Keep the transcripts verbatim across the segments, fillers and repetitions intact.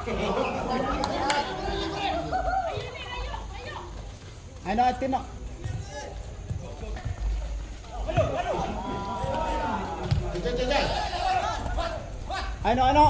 Ai no, ai tin no. Ai no, ai no. Ai no.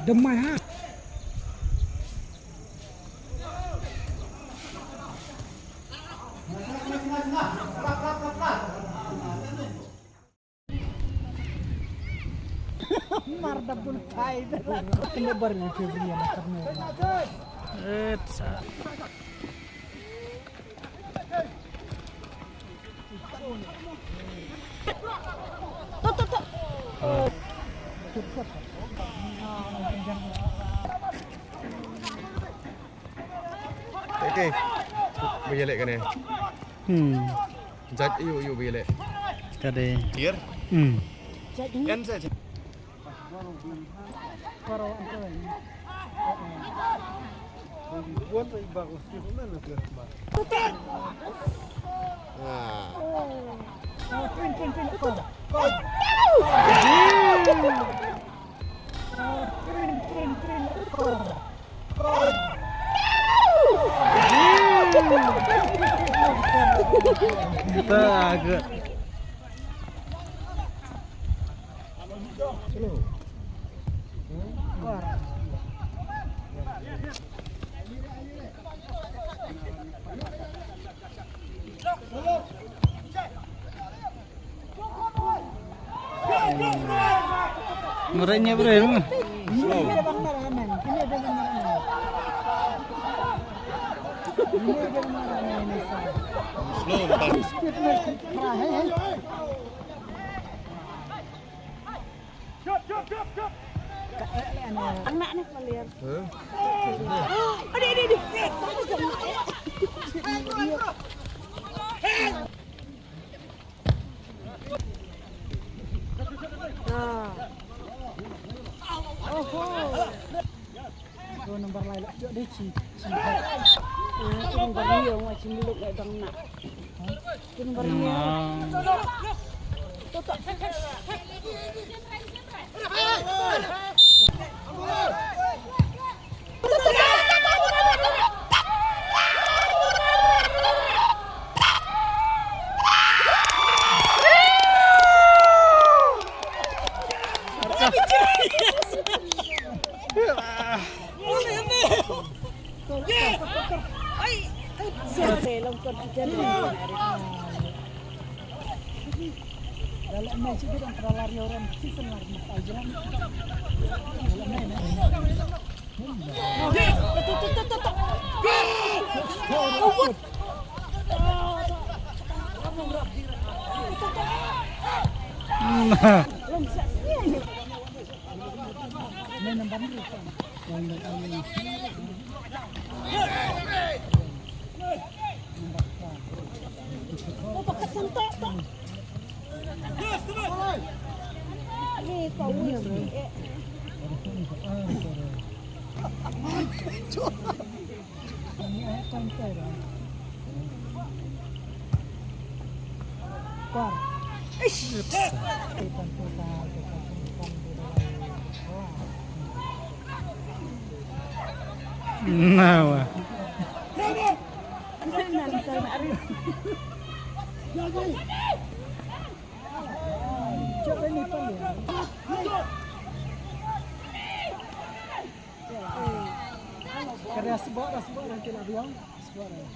Demai ha. Mar da bun kai da la. Kena bar ni ke bri ana karne. Etsa. Okay. Ba ïaleh kane. Hmm. Judge ïu ïu ba ïaleh. Ka dei. Clear? Hmm. End sa. Ah. Kita agak. Murahnya bro. Slow. Ang nak ni player. Huh? Adik, adik, adik. Ah. Oho. Tu number lai lok jok deh ci. Ci. Ah, tu number ni yang macam lok lai bang nak. Tu number ni. Tu tu. Nawa. Ka dah sebab, dah sebab, nanti nak biang. Sebab dah.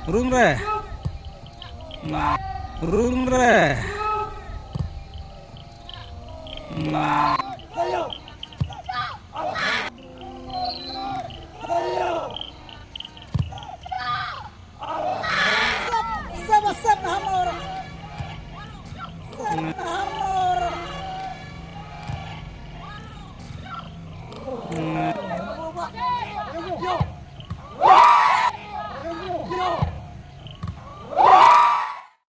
Rung re. Rung re.